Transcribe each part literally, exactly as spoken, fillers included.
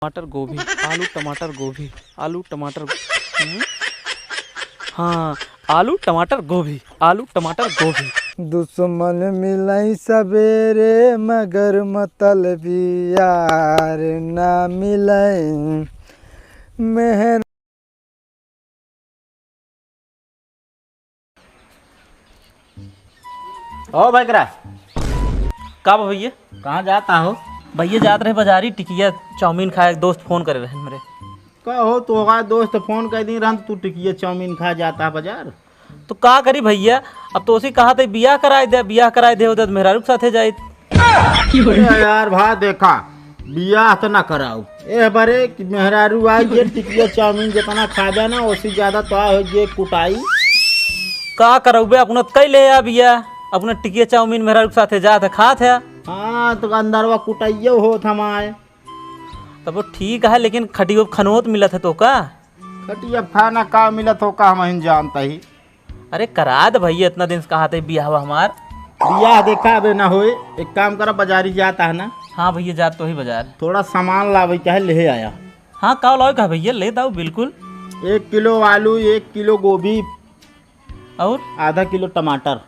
टमाटर, गोभी, आलू, टमाटर, गोभी, आलू, टमाटर, हम्म? हाँ, आलू, टमाटर, गोभी, आलू, टमाटर, गोभी। दुश्मन मिलई सबेरे, मगर मतलबी यार ना मिलई। मेहर ओ भाई करा। का बा भैया? कहाँ जाता हो? भैया जात रहे बाजारी टिकिया चाउमीन खाए, दोस्त फोन करे रहे हमरे। का हो, तोहका दोस्त फोन कर दी रहन, तू टिकिया चाउमीन खा जाता है बाजार? तो का करी भैया, अब तो उसी कहा थे बियाह कराए दे, बियाह कराए दे, उधर मेहरारू के साथे जाइत। अरे यार भा देखा, बियाह तो ना कराऊ। ए बरे कि मेहरारू आई, ये टिकिया चाउमीन जितना खाबे ना, उसी ज्यादा तो आ हो ये कुटाई। का करौबे, अपना तो कई ले आ बियाह, अपना टिकिया चाउमीन मेहरारू के साथे जात है, खात है। हाँ, तो अंदरवा कुटाइयो होत हमाए। तब वो ठीक है, लेकिन खटियो खनोत मिलत है तो का? खटिया खाना का मिलत हो का, हम ही जानता ही। अरे करा दे भैया, इतना दिन से कहा थे बियाह हमार। बियाह देखा अबे ना होए, एक काम करा, बाजारी जाता है ना। हाँ भैया, जात तो ही बाजार। थोड़ा सामान लावे का है, ले आया। हाँ, का लावे का है भैया, ले दाओ बिल्कुल। एक किलो आलू, एक किलो गोभी। और? आधा किलो टमाटर।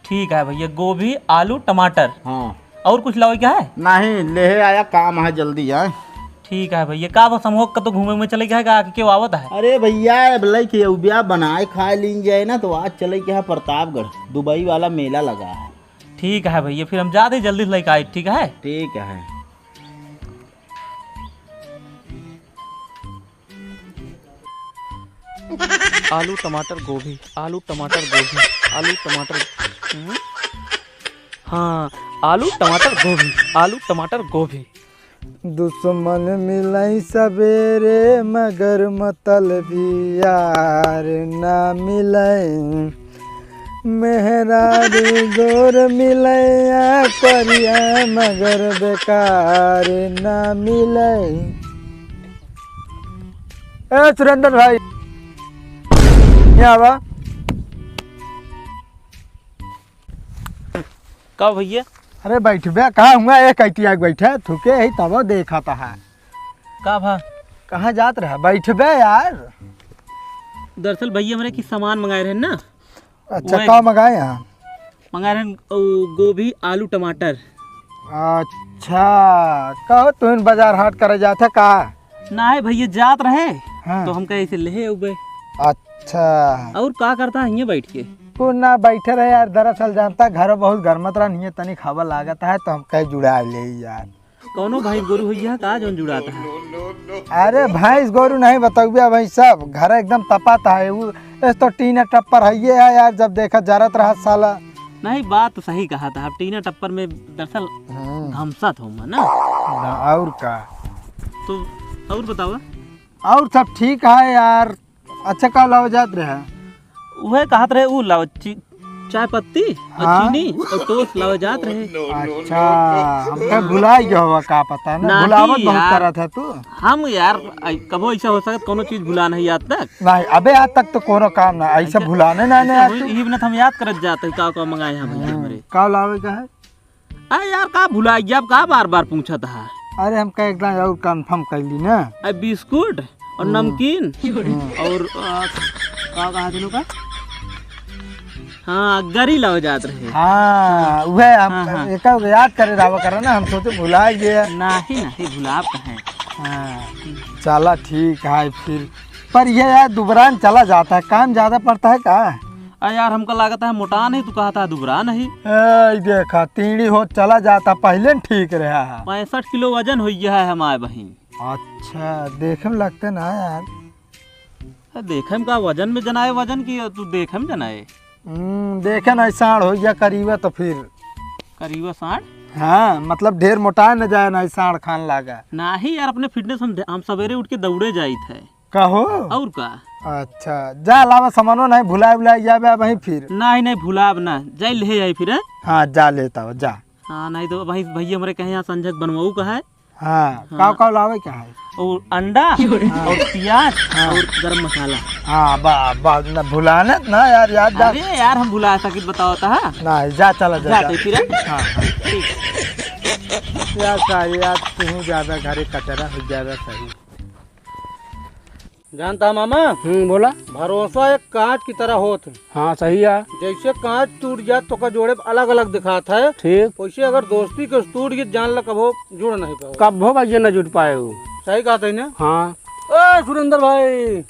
ठीक है भैया, गोभी, आलू, टमाटर। हाँ। और कुछ लावे का है? नहीं, ले आया, काम है, जल्दी आए। ठीक है भैया, का बस हम हो कतो घूमे में चले गए का, आके केहू आवत है? अरे भैया, अब लइके अउबिया बनाए खाए लीन जाए ना, तो आज चले के है प्रतापगढ़, दुबई वाला मेला लगा है। ठीक है भैया, फिर हम जाते ही जल्दी से लेके आए, ठीक है? ठीक है। आलू, टमाटर, गोभी, आलू, टमाटर, गोभी, आलू, टमाटर, हम्म? हाँ, आलू, टमाटर, गोभी, आलू, टमाटर, गोभी। दुश्मन मिलई सबेरे, मगर मतलबी यार ना मिलई। मेहरारू गोर मिलई या करिया, मगर बेकार ना मिलई। ए सुरेंद्र भाई, यहाँ आवा। का भैया? अरे बैठबे, कहाँ हुआ? एक ऐती आके बैठे, थुके ही तब देखा तहा। का भा? कहाँ जात रहा? बैठबे यार। दरअसल भैया हमरे की सामान मंगाए रहे ना। अच्छा, वही। का मंगाए हैं? मंगाए रहे ओ, गोभी, आलू, टमाटर। अच्छा, कहो तुम बाजार हाट करे जात है का? नाहीं भैया, जात रहे, हाँ। तो हम कहे इसे ले अउबे। अच्छा। और का करता है हियाँ बैठ के? कुछ ना, बैठे रहे यार, दरअसल जानता घर बहुत गरमत रहा, हियाँ तनी हवा लागत है, तो हम कहे जुड़ा ले यार। कौनो भैंस गोरू होइया का जौन जुड़ात है? अरे भैंस गोरू नहीं बतउबे, भाई सब घर एकदम तपत है, उ, इस तो टीना टप्पर है ये है यार, जब देखा जरत रहा साला। नहीं, बात तो सही कहा था, अब टीना टप्पर में दरअसल हम्म। घमसत हो ना। ना, और का? तो और बतावा? और सब ठीक है यार। अच्छा, का लावे जात रहे? उहे कहत रहे, उ लावे ची-, चाय पत्ती और हाँ। चीनी और टोस्ट लावे जात रहे। अच्छा, हमका भुलाई गया होगा, का पता ना, नाहीं भुलावत बहुत यार। करत है तू। हम यार, आई-, कबो ऐसा हो सकत, कोनो चीज भुला नहीं आज तक। नहीं, अबे आज तक तो कोनो काम ना, ऐसा ऐसा भुलाने ना, ऐसा नहीं हुई, तू। इही बनत हम याद करत जाते, का, का मंगाए हैं भैया हम्म, हमरे। का लावे का है? अरे यार, का भुला गया, अब का बार-बार पूछत है? अरे, हम कहे एकदम और confirm कर ली ना। अरे, बिस्कुट और हम्म। नमकीन हम्म। और, आ, का कहा दिनों का? हाँ, गरी लावे जात रहे। हाँ, वह हम हाँ, हाँ। एक याद करे रहा करा ना, हम सोचे भुला गए। नहीं, नहीं, भुलाब कहें। हाँ, चला ठीक है फिर। पर ये यार दुबरान चला जाता है, काम ज्यादा पड़ता है का? अरे यार, हमका लागत है मोटा नहीं, तू कहत है दुबरा नहीं। ए, देखा, तीड़ी हो चला जाता, पहले न ठीक रहा है। पैंसठ किलो वजन हो गया है हमारे बहिन। अच्छा, देखे में लगते ना यार। अरे देखे में का, वजन में जनाए वजन की, तू देखे में जनाए। हम्म, देखे ना, साढ़ हो गया करीबा तो फिर। करीबा साढ़? हाँ, मतलब ढेर मोटा न जाए ना, साढ़ खान लागा। नहीं यार, अपने fitness हम, हम सवेरे उठ के दौड़े जाइत है। कहो? और का? अच्छा, जा लावा सामानो, नहीं भुलाए उलाए जाबे अब वहीं फिर। नहीं, नहीं भुलाब ना, जाई ले आई फिर, हैं? हाँ, जा लेता हो, जा। हाँ, नहीं तो वहीं भैया हमरे कहे यहाँ संझक बनवाऊ का है। हाँ, हाँ। काव काव लावे का है? और अंडा हाँ। और प्याज हाँ। और गरम मसाला। हाँ, बा, बा, न भुलाने ना यार, याद जा। अरे यार, हम भुला सकित बताओ ता, हाँ? नहीं, जा, चला, जा, जा, जा। तो फिर, हैं? हाँ, हाँ। ठीक। यार सारी यार, तू ज्यादा घरे कचरा हो, ज्यादा सही। जानता है मामा, हम्म, बोला। भरोसा एक कांच की तरह होत है। हाँ, सही है। जैसे कांच टूट जात तो का जोड़े अलग अलग दिखात है, ठीक। वैसे अगर दोस्ती के टूट गई, जान ला कबो जुड़ नहीं पाओ। कबो भैया न जुड़ पाए हो। सही कहत है ना? हाँ। ए सुरेंद्र भाई।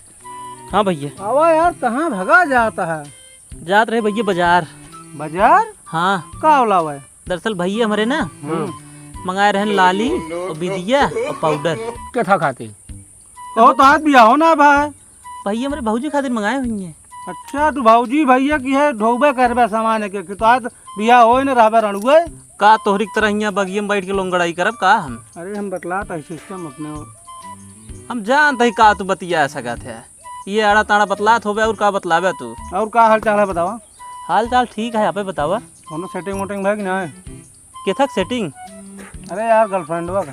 हाँ भैया। आवा यार, कहाँ भगा जाता है? जात रहे भैया बाजार। बाजार? हाँ। का होला हुआ है? दरअसल भैया हमरे ना हम्म। मंगाए रहन लाली और बिदिया और पाउडर। के था खातिर? कहो तो आज बियाह हो ना भाई। भैया हमरे भौजी खातिर मंगाए हुई हैं। अच्छा, तू भौजी भैया की है, ढोबे करबे सामान के, कि तो आज बियाह होए न रहबे रणुए। का तोहरी की तरह हियां बगिया में बैठ के लोंगड़ाई करब का हम? अरे हम बतलात है सिस्टम अपने। हम जानत है का तू बतिया सकत है। ये आड़ा ताड़ा बतलात होबे और का बतलाबे तू? और का हाल चाल है बतावा? हाल चाल ठीक है, आपे बतावा। कौनो सेटिंग वोटिंग है कि ना? केथक सेटिंग? अरे यार गर्लफ्रेंडवा का।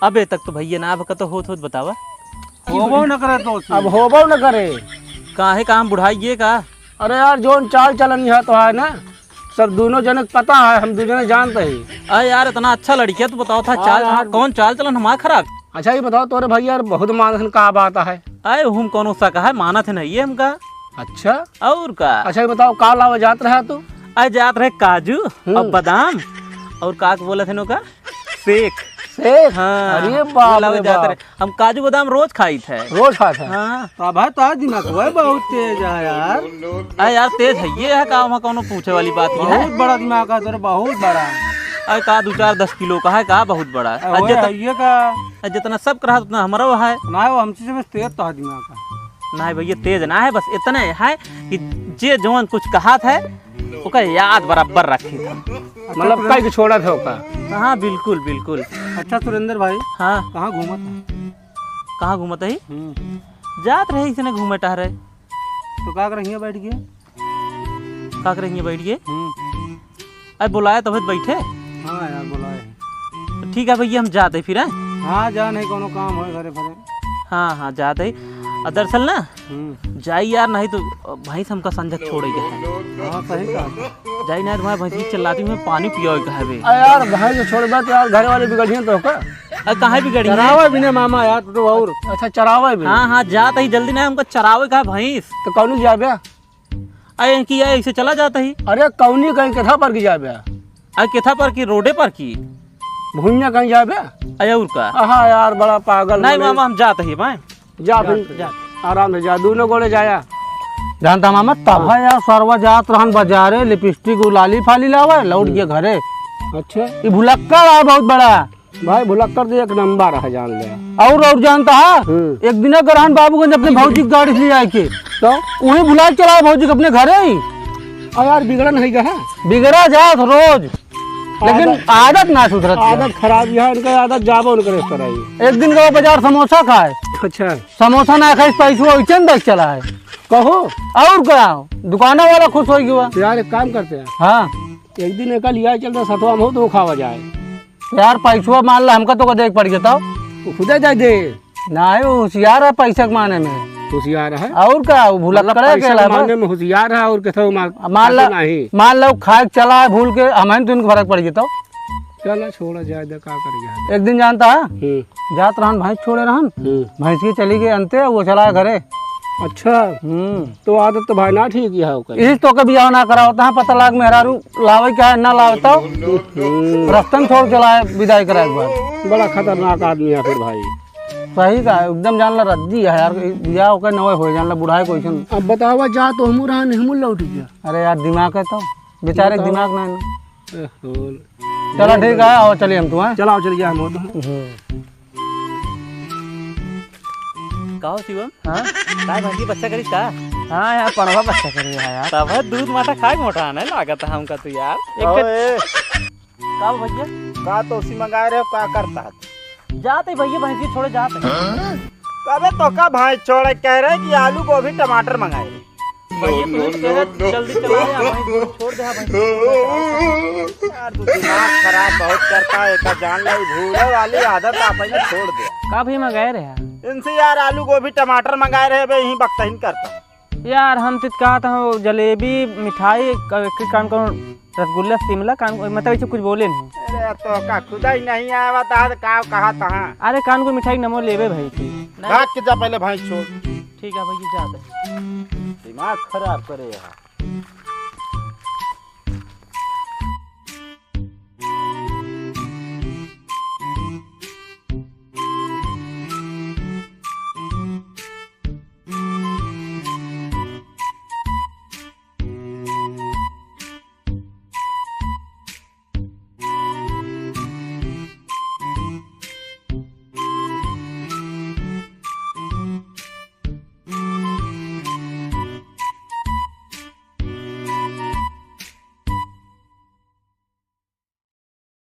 अबे तक तो भैया ना अब कतो होत होत बतावा। होबो न करे तो अब होबो न करे। काहे काम बुढ़ाई ये का? अरे यार जोन चाल चलन यहाँ तो है ना, सब दोनों जने के पता है, हम दो जने जानते हैं। अरे यार इतना अच्छा लड़किया तू बताओ था हाँ चाल यार। हाँ, कौन चाल चलन हमारा खराब? अच्छा ये बताओ तोरे भाई यार बहुत मानत हन का बात है? अरे हम कौनो सा कहा मानत है नहीं ये हमका। अच्छा। और का? अच्छा ये बताओ का लावा जात रहा तू? अरे जात रहे काजू हम्म। और बादाम और का बोलत है नो का? सेक। सेक? हाँ, अरे बाप बोला रे वो जाता बाप। रहे। हम काजू बादाम रोज खाइत है। रोज खात है? हाँ। तो भाई तो आज दिमाग हुआ है, बहुत तेज है यार। अरे यार तेज है ये है का, वहाँ कौनो पूछे वाली बात ये है? बहुत बड़ा दिमाग है तेरे, बहुत बड़ा। अरे का दो चार दस किलो का है का, बहुत बड़ा है। अरे अरे वो जितना, है ये का? अरे जितना सब करा उतना हमारा वो है। ना वो हमसे से बस तेज तो है दिमाग का। ना भैया तेज ना है, बस इतने है कि जे जवन कुछ कहात है ओका याद बराबर रखी था। मतलब कई के छोड़ा था ओका। हाँ बिल्कुल बिल्कुल। अच्छा सुरेंद्र भाई, हाँ। कहाँ घूमत है? कहाँ घूमत है? हम्म। जात रहे इसने घूमे टहरे। तो का कर हियां बैठ गए? का कर हियां बैठ गए? हम्म। अरे बुलाया तो बैठे। हाँ यार बुलाए। तो ठीक है भैया हम जाते फिर हैं। हाँ जा नहीं कोनो काम हो घरे फरे। हाँ हाँ जाते ही। और दरअसल ना हम्म। जाई यार, नहीं तो भैंस हमका संझक छोड़े के है। हाँ, सही कहा। जाई ना, तुम्हारे भैंस की चिल्लाती में पानी पियो के हवे। अरे यार, भैंस छोड़बा तो यार, घर वाले बिगड़ियन तो का? अरे, काहे बिगड़ी है? चरावे भी ने मामा यार, तू तो और। अच्छा, चरावे भी? हाँ, हाँ, जात ही जल्दी ना, हमका चरावे का है भैंस। तो कौन जाबे? अरे, इनकी ये ऐसे चला जाता ही। अरे, कौनी कहीं केथा पर की जाबे? अरे, केथा पर की, रोडे पर की। भुइयां कहीं जाबे? अरे, और का? आहा यार, बड़ा पागल नहीं बने। मामा, हम जात ही भाई। जा जा, फिर जा। आराम से जा, दोनों गोड़े जाया। जानता मामा, तब हाँ। है यार, सरवा जात रहन बाजारे, लिपस्टिक, उ लाली फाली लावे, लौट हम्म। गए घरे। अच्छा। ये भुलक्कड़ है बहुत बड़ा। भाई, भुलक्कड़ तो एक नंबर है, जान ले। और, और जानता है, हम्म। एक दिन ग्रहण बाबूगंज अपने भौजी की गाड़ी से ले आए के, तो? वहीं भुला के चला भौजी के अपने घरे ही। आ यार, बिगड़न है क्या? बिगड़ा जात रोज। लेकिन आदत, आदत ना सुधरत है। आदत खराब, यहाँ इनका आदत जाबो उनकर इस तरह ही। एक दिन गवा बाजार समोसा खाए। अच्छा। समोसा ना खाए, पैसवा वैसे न देख चला है। कहो। और का? दुकाना वाला खुश हो गया। तो यार, एक काम करते हैं। हाँ। एक दिन एका लिया चलता सतवा में हो तो खावा जाए। यार, पैसवा मान ला, हमका तो को देख पड़ गया था। वो खुदे दे दे। ना है, वो होशियार है पैसे के माने में। होशियार है? और का, वो भुलक्कड़ मतलब, है पैसे के अकेला बस। माने में होशियार है और कैसे वो मा-, मान ला, नहीं। मान लो, खाए के चला है भूल के, हम हैं तो इनको फर्क पड़ गया तो। चला, छोड़ा जाए दे, का कर गया। एक दिन जानता है, हम्म। जात रहन, भैंस छोड़े रहन, हम्म। भैंस के चली गई अंते, वो चला है घरे। अच्छा। हम्म। तो आदत तो भाई ना ठीक ही है ओकर। इस तो के बियाह ना करावता है, पता लाग मेहरारू लावे क्या है, ना लावता। हम्म। रस्तन छोड़ चला है, विदाई करा एक बार। बड़ा खतरनाक आदमी है फिर भाई। सही का है, एकदम जान ला रद्दी है यार, बियाह ओकर नवे हो जान ला, बुढ़ाए को ऐसन। अब बतावा जा तो हमू रहा, नहीं हमू लौट गया। अरे यार, दिमाग है तो, बेचारे के बतावा। दिमाग ना है ना। ए, होल। चला ठीक है, आओ चलिए हम तो, हैं? चलाओ, चल गया हम तो। हम्म। का हो शिवम? हाँ? काय भांजी बच्चा करिस का? हाँ यार, पड़वा बच्चा करी है यार। तब है दूध माठा खाए मोटा आने लागत है हमका तो यार। एक ओए। का हो भैया? का तो उसी मंगाए रहे हो, का करता है? जाते भैया भैंसी छोड़े जाते। कबे तो का भैंस छोड़े कह रहे कि आलू गोभी टमाटर मंगाए रहे। भैया, तू ही कहे, जल्दी चला ले, हम वहीं छोड़ दे, हम वहीं छोड़ दे। यार, तू दिमाग खराब बहुत करता है, एका जान ला, ई भूले वाली आदत आप ही ने छोड़ दे। का भैया, मैं गए रहे हैं। इनसे यार, आलू गोभी टमाटर मंगाए रहे बे, यहीं बकतहीन करता। यार, हम तो कहा था, वो जलेबी, मिठाई, क-, क-, कौन, कौन रसगुल्ला, शिमला, कान, मतलब ऐसे कुछ बोले नहीं। अरे, तो का खुदा ही नहीं आवा, तो का कहा तहाँ? अरे, कान को मिठाई नमो लेबे भाई थी। भाग के जा पहले, भाई छोड़। ठीक है भाई जी, जा दे। दिमाग खराब करे यहाँ।